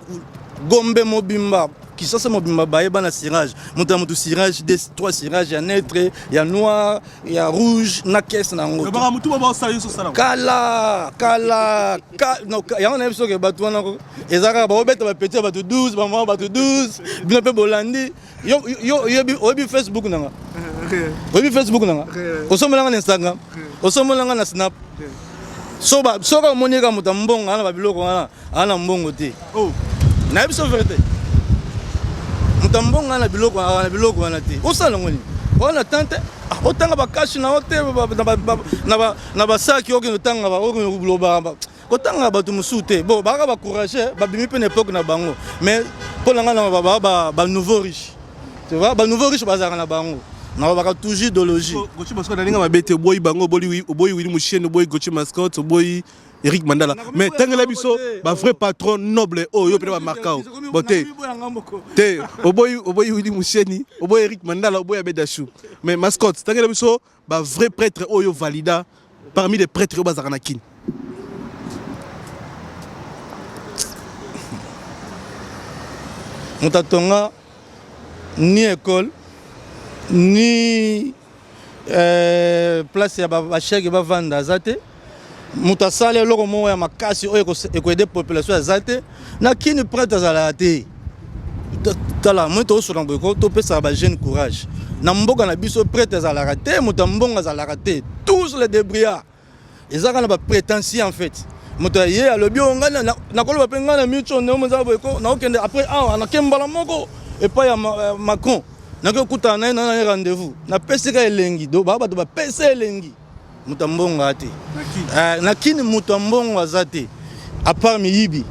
S5: Gombe mobimba, Kisasa mobimba, bayeba na cirage, moto ya moto, cirage, deux trois cirage, ya neutre, ya noir, ya rouge, na caisse na yango.
S3: Baka motu baosala yo osala.
S5: Kala kala no, yango nayebi soki bato wana eza kaka baobeta bapeti ya bato 12, bamama bato 12, bino mpe bolandi. Yo oyebi Facebook nanga, oyebi Facebook nanga, osomelanga na Instagram, osomelanga na Snap. Soki omoni kaka moto ya mbongo ana babiloko wana, ana mbongo te. Nayebi so vérité, moto ya mbongo ana biloko, ana biloko wana te. Osala yango nini wana tante? Otanga bakashi na yo te na basaki, okende otanga, okende koloba kotanga bato mosusu te. Bon, baka bacourage, babimi mpe na époque na bango, mais mpo na ngai na banouveau riche, tu vois, banouveau riche bazalaka na bango, nalobaka toujours idéologie.
S3: Gauthier Mascotte, nalinga mabe te. Oboyi bango, oboyi Willy Musheni, oboyi Gauthier Mascotte, oboyi Eric Mandala, mais tangela biso bavrai patron noble oyo yo mpena bamarka o bo te te. Oboyi Willy Musheni, oboyi Eric Mandala, oboyi Abedachou, mais Mascotte, tangela biso bavrai prêtre oyo valida parmi les prêtres oyo bazalaka na Kini.
S5: Moto atonga ni école ni place ya bachèque bavanda aza te. Moto asala eloko moko ya makasi oyo ekoaider population aza te na Kini. Prêtre azalaka te. Tala, moi tozosola boye ko topesaka bajeune courage na mboka na biso. Prêtre azalaka te, moto ya mbongo azalaka te, tous les débrouillards. Eza kaka na baprétentieux en fait. Moto ye alobi oyo ngai nakoloba mpe ngai na micho eza boye ko naokende après awa, nake mbala moko epai ya Macron, nake kokutana na ye na ye rendez-vous, napesi ka elengi. Do baa bato bapesa elengi. Moto ya mbongo aza te na Kini, moto ya mbongo aza te à part miyibi.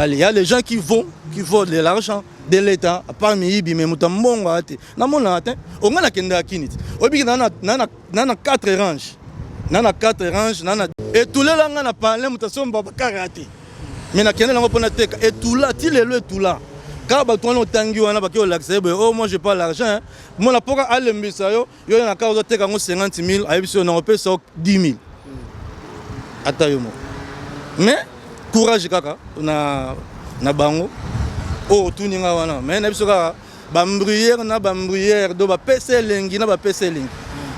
S5: Il y a les gens qui volent de l'argent de l'État, à part miyibi, mais moto ya mbongo aza te. Namonaka te ongai nakendaka Kini te. Oyebiki na na 4 range, na 4 range na etulela nga na parle, moto asomba bakara te, mais nakende nango mpona teka etula ti lelo. Etula kaka bato wana otangi wana, bake olakisa ye boye: "Oh, moi j'ai pas l'argent." Mona mpoka alembisa yo, yo na kaka ozoteka yango 50 000, ayebisi yo na opesa yo 10 000, ata yo moko. Mais courage kaka na bango oyo otuni nga wana, mais na biso kaka bambruyère na bambruyère, do bapesa elengi na bapesa elengi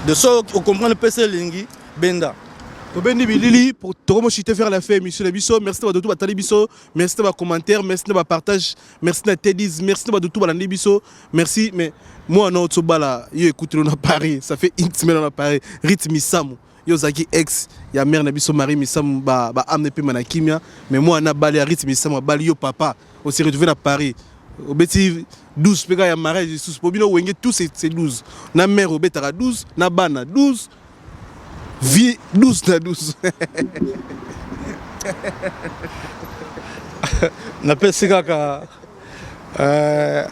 S5: de so ocomprendre, pesa elengi benda.
S3: Tobendi bilili pour tokomochite vers la fin émission na biso. Merci na bato batali biso, merci na bacommentaire, merci na bapartage, merci na Tedis, merci na bato balandi biso, merci. Mais moi na otsobala yo ekutelo na Paris, ça fait une semaine na Paris. Rythme Misamu, yo ozalaki ex ya mère na biso Marie Misamu, baamne mpe na kimia, mais moi na bali ya Rythme Misamu abali yo papa, on s'est retrouvé na Paris, obeti 12 mpe kaka ya mariage lisusu po bino Wenge tous c'est 12, na mère obetaka 12, na bana 12, vie 12 na 12.
S5: Napesi kaka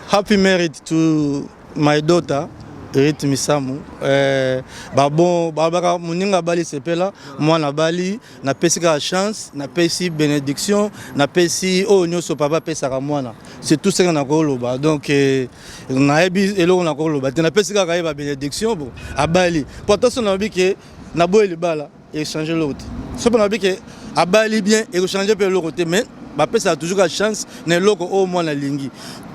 S5: happy married to my daughter Rit Misamu. Babon balobaka moninga abali sepela, mwana abali. Napesi kaka chance, napesi bénédiction, napesi oyo nyonso papa apesaka mwana. C'est tout ce que nakoloba. Donc nayebi eloko nakoloba te, napesi kaka ye babénédiction. Bon, abali po ata so nalobi ke naboyi libala, échange eloko te. So mpe nalobi ke abali bien, ekochange mpe eloko te. Mais bapesaka toujours ka chance na eloko oyo mwana alingi.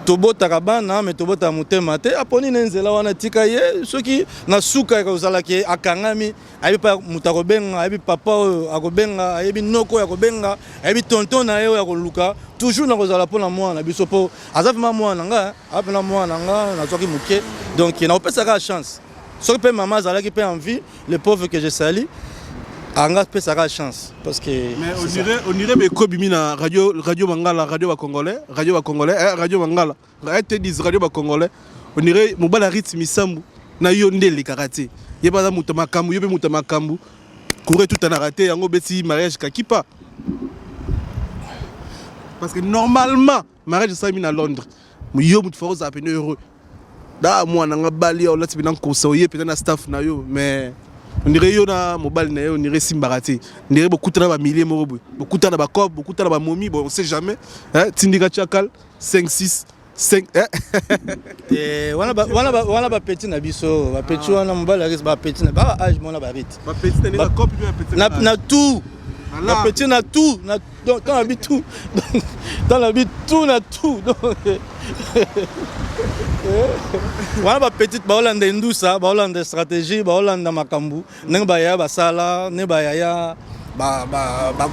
S5: Tobotaka bana, me tobotaka motema te. Aponi na nzela wana, tika ye. Soki na suka ekozalaki akangami, ayebi pa moto akobenga, ayebi papa oyo akobenga, ayebi noko oyo akobenga, ayebi tonton na ye oyo akoluka. Toujours nakozala mpona mwana na biso, mpo aza vraiment mwana na nga, aza mpena mwana na nga. Nazwaki moke, donc nakopesaka chance. Soki mpe mama azalaki mpe en vie, le pauvre que je sali, anga apesaka chance parce que
S3: Mais on dirait mais bimi na radio Mangala, radio ba congolais, radio ba congolais, eh, radio Mangala, te dis radio ba congolais. On dirait mobala rythme misambu na yo nde elekaka te. Ye baza moto makambo, yo mpe moto makambo. Courant tout en raté yango beti mariage kakipa. Parce que normalement mariage esalemi na Londres. Yo moto fort ozala pene heureux. Da mwana nga bali olati mpenza nkosa, oye mpenza na staff na yo, mais on dirait yo na mobali na ye, on dirait simbaka te. On dirait bokutana bamilie moko boye, bokutana bacope, bokutana bamomi. Bon, on sait jamais, hein, tindika tiakal 5 6 5, eh?
S5: Eh, wana bapeti na biso, bapeti wana, mobali arisi, bapeti na ba age mwana barite.
S3: Bapeti na ndenge cope mpe bapeti
S5: na tout, bapeti na tout na, donc tant na tout, tant na tout na tout. Donc wana bapetite baolanda indusa, baolanda stratégie, baolanda makambo ndenge bayaya basala, ndenge bayaya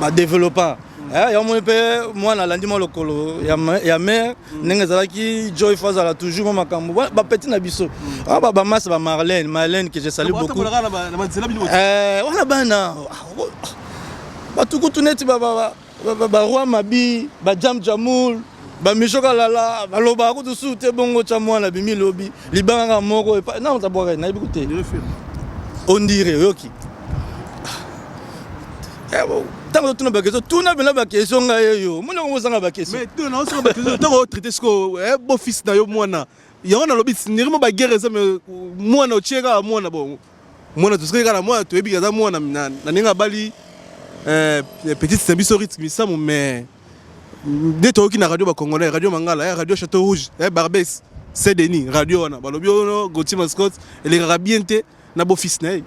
S5: badevelopa. Yango moni mpe mwana alandi mwa lokolo ya mare ndenge ezalaki. Joy fo azala toujours mwa makambo bapeti na biso bamasa, bamarlène, Marlène que je salue beaucoup. Wana bana batukutu neti baroi mabi, bajam jamul, bamisho kalala, balobaka kutu su te. Bongo tya mwana bimi lobi libangaka moko na nayebi ku te, on dirait oyoki ntango totuna baquestion, tuna mpena baquestion. Ngai eyo omoni yango ozanga baquestion.
S3: Ntango otraite sikoyo beau-fils na yo, mwana yango nalobi nirimo baguerre eza, mais mwana otie kaka mwana. Bon, mwana tosikaki kaka na mwana, toyebi aza mwana na ndenge abali petite na biso rythme misamu. Mais nde toyoki na radio bacongolais, radio Mangala, radio Château Rouge, Barbes Saint Denis, radio wana balobi oyo Gautier Mascotte elekaka bien te na beau-fils na ye.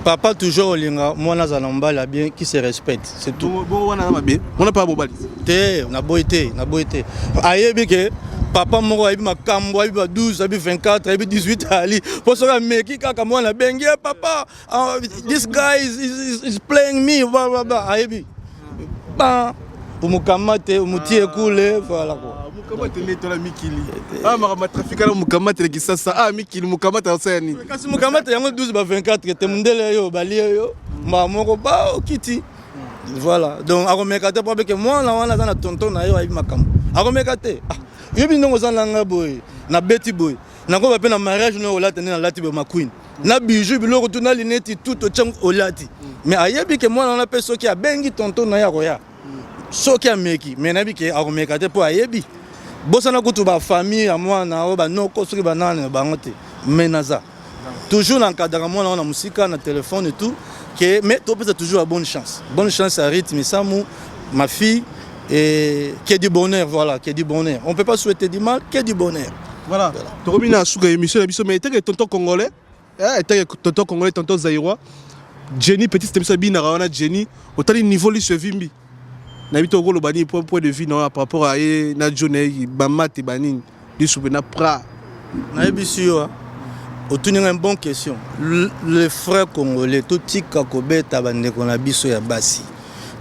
S5: Papa toujours olinga mwana azala na mobali ya bien, qui se respecte, c'est tout.
S3: Bongo wana na mabe, wana mpa mobali?
S5: Te, naboyi te, naboyi te. Ayebi ke papa moko ayebi makambo, ayebi ba 12, ayebi 24, ayebi 18. Ali mpo soki ameki kaka mwana abengi ye: "Papa, this guy is playing me, blah, blah, blah." Ayebi ba umukamate, umutie kule, voilà quoi.
S3: Mukamate nde tola mikili, ah, makambo ya trafic ala mukamate na Kisasa, ah, mikili mukamate asala nini?
S5: Kasi mukamate yango 12 ba 24 te, mundele yo balie yo mbaa moko ba okiti, voilà. Donc akomeka te mpo abeke mwana wana aza na tonton na yo ayebi makambo. Akomeka te. Yobi ndongo oza nanga boye, nabeti boye, nakoba mpe na mariage no olata nde nalati boye, maqueen na bijou, biloko tu na lineti tu totia olati. Mais ayebi ke mwana wana mpe soki abengi tonton na ye akoya. Soki ameki, mais nayebi ke akomeka te mpo ayebi bosana kutu bafamille ya mwana oyo, banoko soki banani na bango te. Mais naza toujours na encadrer mwana wana mosika na téléphone et tout que, mais topesa toujours la bonne chance, bonne chance à Rythme Samu, ma fille, et que du bonheur, voilà, que du bonheur. On peut pas souhaiter du mal, que du bonheur.
S3: Voilà, tokomi na suka émission na biso. Mais eteke tonton congolais, eteke tonton congolais, tonton zaïrois, Jenny petite biso abinaka wana, Jenny otali niveau liso evimbi, nayebi te okoloba nini, point de vue na par rapport à ye na jo na ye bamate banini liso mpe na pra.
S5: Nayebisi yo, otuni ngai bonne question. Le frère congolais, totika kobeta bandeko na biso ya basi,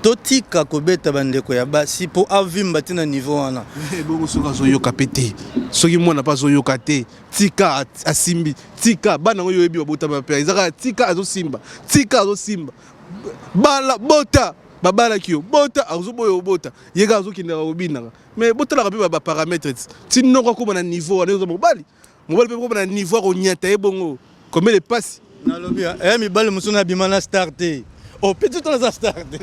S5: totika kobeta bandeko ya basi mpo avimba ntina niveau wana.
S3: Bongo soki azoyoka mpe te, soki mwana mpe azoyoka te, tika asimbi, tika bana oyo oyebi babotama mpe eza kaka tika azosimba, tika azosimba, bala bota babalaki yo, bota azoboya obota ye kaka azokendaka kobinaka. Mais botalaka mpe baparamètre ti noko akóma na niveau wana, oza mobali, mobali mpe akóma na niveau akonyata ye bongo, combien de pasi.
S5: Nalobi e mibali mosusu na bima na star te. Oh, petit to naza star te.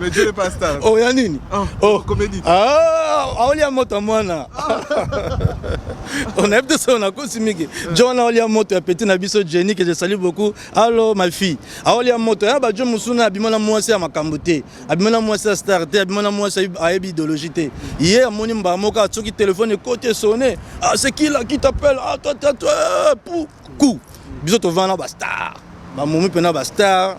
S3: Mais Dieu n'est pas star.
S5: Oh, ya nini?
S3: Oh, comédie.
S5: Ah, aolia moto mwana. On a peut-être ça, on a kosi mingi. John aolia moto ya petit na biso Jenny que je salue beaucoup. Allo ma fille. Aolia moto ya ba John musuna abima na mwasi ya makambo te. Abima na mwasi ya star te, abima na mwasi ayebi idéologie te. Ye amoni mbala moko soki téléphone ekoti sonné. Ah, c'est qui là qui t'appelle? Ah, toi toi toi, pou coup. Biso tovanda ba star. Ba momi pena ba star.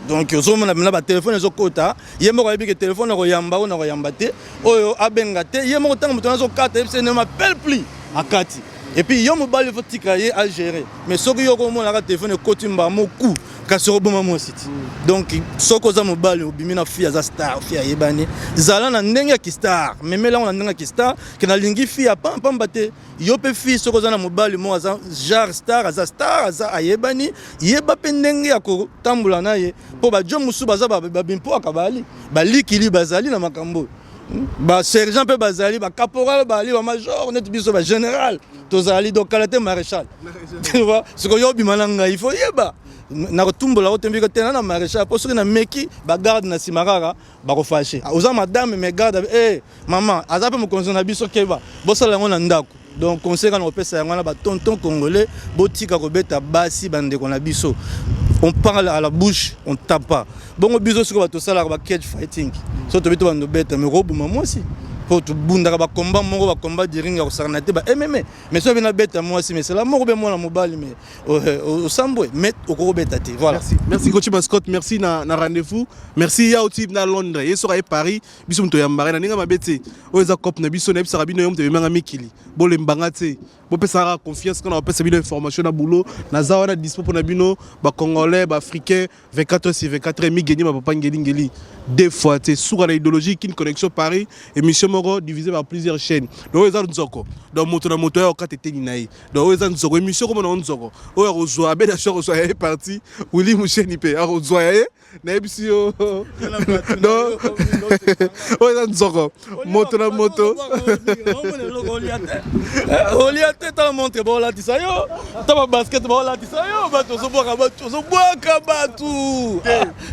S5: Donc ozomona mpenza batelefone ezokota, ye moko ayebi ke telefone akoyamba oyo nakoyamba te, oyo abenga te. Ye moko ntango moto wana azokata, yebisa ne m'appelle plus, akati. Et puis yo mobali faut tika ye a gérer, mais soki yo okomonaka telefone ekoti mbala moku, kasi okoboma mwasi ti. Donc soki oza mobali, obimi na fille aza star, fille ayebani, zala na ndenge ya kistar, memela yango na ndenge ya kistar, ke nalingi fille ya pamba te. Yo mpe fille, soki oza na mobali moko aza genre star, aza star, aza ayebani, yeba mpe ndenge ya kotambola na ye, mpo bajo mosusu baza babimpwaka, bali balikili, bazali na makambo oyo. Basergent mpe bazali, bacaporal bali, bamajor neti biso, bagénéral tozali, donc kala te maréchal. Tu vois, sikoyo yo obima na ngai, il faut yeba nakotumbola yo te, mbika te na na maréchal, mpo soki nameki bagarde na nsima kaka bakofâcher. Oza madame, mais garde eh, mama aza mpe mokonzi na biso, keba bosala yango na ndako. Donc conseil kaka na kopesa yango wana, batonton congolais, botika kobeta basi bandeko na biso. On parle à la bouche, on tape pas. Bongo biso sikoyo bato tosalaka ba cage fighting, so tobi to bando beta, mais koboma mwasi, mpo tobundaka bakomba moko, bakomba de ring ya kosakana te, ba MMA. Mais soki bena beta mwasi, mais sela moko be mwana mobali, mais osambwe, mais okokobeta te, voilà.
S3: Merci, merci coach Mascotte, merci na rendez-vous. Merci ya oti na Londres, ye soka ye Paris, biso moto yambaka na ndenge mabe te. Oyo eza cope na biso, nayebisaka bino, yo moto ebemanga mikili, bolembanga te, bopesaka confiance kana bapesa bino information na boulot. Naza wana dispo mpona bino bacongolais, baafricain, 24 heures sur 24 heures. Migeni bapapa ngelingeli deux fois te, suka na idéologie. Kin Connexion Paris, émission moko divisé par plusieurs chaînes. Donc oyo eza nzoko, donc moto na moto oyo okata eteni na ye. Donc oyo eza nzoko, émission komona o nzoko oyo akozwa abeda so, akozwa ya ye parti Willi Musheni mpe akozwa ya ye, nayebisi yo. Donc oyo eza nzoko, moto na moto.
S5: Olia te, tala montre baolatisa yo, ta babasket baolatisa yo, bato ozobwaka bato, ozobwaka bato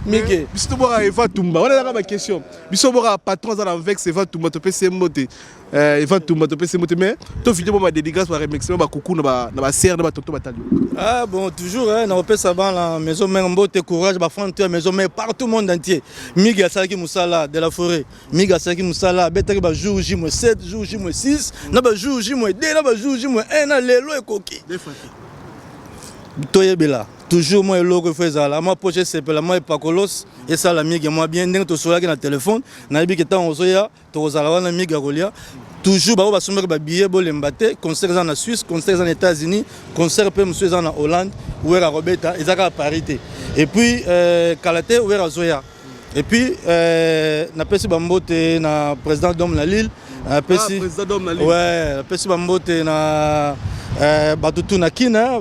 S5: mike.
S3: Biso tobwaka Eva Tumba wana, ezaka baquestion. Biso bwaka patron aza na vex Eva Tumba, topesi ye mbote. Eva Tumba, topesi ye mbote. Mais tofite mo badédicace, baremerciement, bakuku na basere na batonto batali.
S5: Ah bon, toujours hein, nakopesa bana maison mère mbote, courage, bafan to ya maison mère partout monde entier. Migi asalaki mosala de la forêt, Migi asalaki mosala, abetaki bajour J moins 7, jour J moins 6, na bajour J moins 2, na bajour J moins 1, na lelo ekoki. Toyebela toujours mwa eloko efo ezala mwa poche, esepela mwa epakolos, esala migi mwa bien. Ndenge tosolaki na telefone, nayebi ke ntango ozoya tokozala wana, migi ya kolia toujours. Bango basombaki babillet, bolemba te. Concert eza na Suisse, concert eza na États-Unis, concert mpe mosusu eza na Hollande. Wera akobeta, eza kaka Paris te. Et puis kala te Wera azoya. Et puis napesi bambote na président Dome na Lille, napesi
S3: Ah,
S5: ouais, napesi bambote na bato tu na Kina,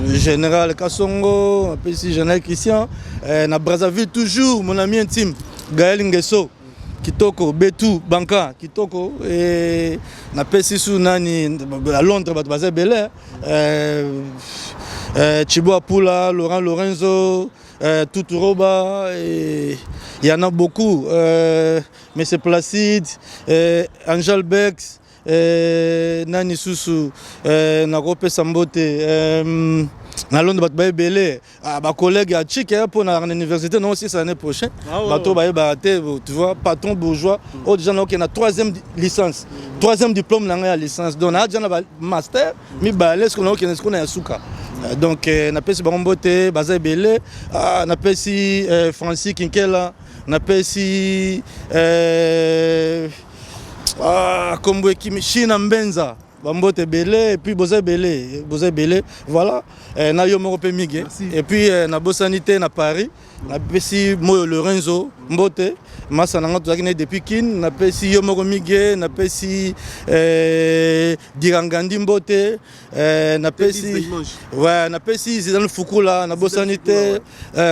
S5: général Kasongo, napesi général Christian, na Brazzaville toujours mon ami intime Gaël Ngeso kitoko, betu banka kitoko. E napesi su nani à Londres, bato baza ebele, Chibo Apula, Laurent Lorenzo, Tuturoba, il y en a beaucoup, Monsieur Placide, Angel Bex, nani susu nakopesa mbote na Londres, bato baebele, bacollègue ya chike mpo na université nango sisa l'année prochaine. Bato bayebaka te, tu vois, patron bourgeois oyo déjà naokende na troisième licence, troisième diplôme na ngai ya licence, donc naa déjà na bamaster mibale, siko naokende siko na ya suka. Donc napesi bango mbote, baza ebele. Napesi Francis Kinkela, napesi kombo ekimi, Shina Mbenza, bambote ebele. Et puis boza ebele, boza ebele, voilà. Na yo moko mpe mige. Et puis nabosani te na Paris, napesi Moyo Lorenzo mbote, masa na nga tozalaki na ye depuis Kin. Napesi yo moko mige, napesi Dirangandi mbote, napesi, ouais, napesi Zidane Fukula, nabosani te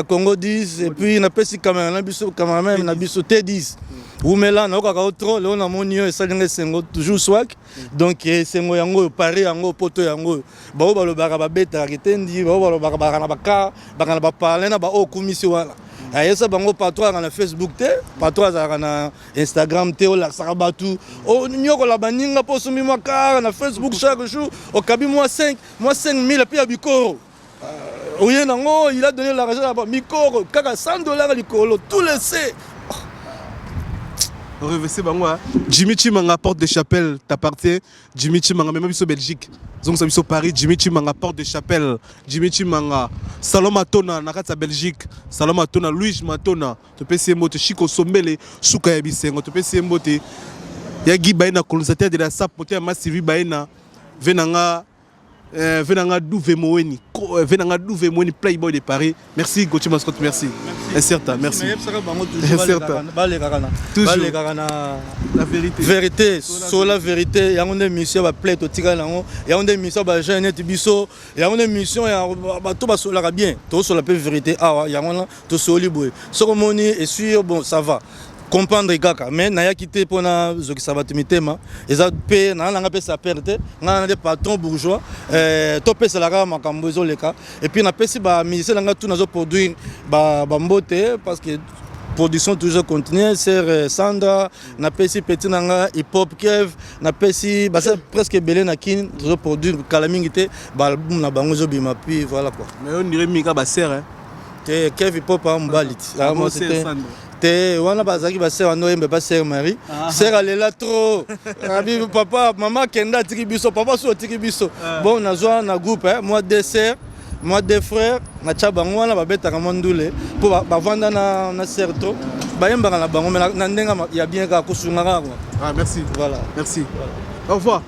S5: Congo 10. Et puis napesi caméra na biso, cameraman na biso T10 wumela, nayokaka yo trop. Lelo namoni yo, esali nga esengo, toujours swag. Donc esengo yango oyo, Paris yango, poto yango oyo, bao balobaka babetaka kitendi, bao balobaka baka na baka baka na baparle na baoyo okumisi wana, ayesa bango. Patron azalaka na Facebook te, patron azalaka na Instagram te. Olakisaka bato, onyokola baninga mpo osombi mwa car na Facebook, chaque jour okabi mwa 5, mwa 5000 mpe ya bikoro oye nango. Il a donné l'argent là-bas, mikoro kaka 100 $ likolo, tout le sait.
S3: Revese bango. Jimmy Chimanga, porte de chapelle t'appartient. Jimmy Chimanga, même biso Belgique. Zongisa biso Paris, Jimmy Chimanga, porte de chapelle. Jimmy Chimanga, Salon Matona, na kati ya Belgique. Salon Matona, Louis Matona. Topesi ye mbote. Chico Sombele, suka ya bisengo. Topesi ye mbote. Ya Guy Baena, colonisateur de la SAP, moto ya Massivi Baena. Venanga venanga Douve Moweni, venanga Douve Moweni, Playboy de Paris. Merci Gauthier Mascotte, merci. Incertain, merci.
S5: Nayebisaka bango toujours
S3: Incertain.
S5: balekaka na
S3: Toujours.
S5: balekaka na
S3: La vérité.
S5: Vérité, sola vérité, yango nde émission ya baplay totikali yango, yango nde émission ya bajeune neti biso, yango nde émission ya bato basolaka bien, tosola mpe vérité awa, yango wana tosoli boye. Soki omoni esui, bon ça va comprendre kaka, mais nayaki te mpona zokisa bato mitema, eza mpe naa nanga mpe saper te, ngai na nde patron bourgeois, topesela kaka makambo ezoleka. Et puis napesi bamusicien na ngai tu nazoproduire bambote parce que production toujours continue. Sœur Sandra, napesi petit na nga Hip Hop Kev, napesi basa presque ebele na Kin tozoproduire, kala mingi te baalbum na bango ezobima, puis voilà quoi.
S3: Mais on dirait Mika Basser, hein.
S5: Te, Kev Hip Hop a mobali ti.
S3: Ah, bon, sœur Sandra.
S5: Te, wana bazalaki basœur wana oyemba pa sœur Marie. Sœur alela trop abi papa mama akenda atiki biso, papa so atiki biso. Bon, nazwa na groupe, hein, moi deux sœurs, moi deux frères, natya bango wana babetaka mwa ndule mpo bavanda na sœur trop bayembaka na bango, mais na ndenge ya bien kaka kosunga kaka quoi.
S3: Ah, merci.
S5: Voilà.
S3: Merci. Au revoir.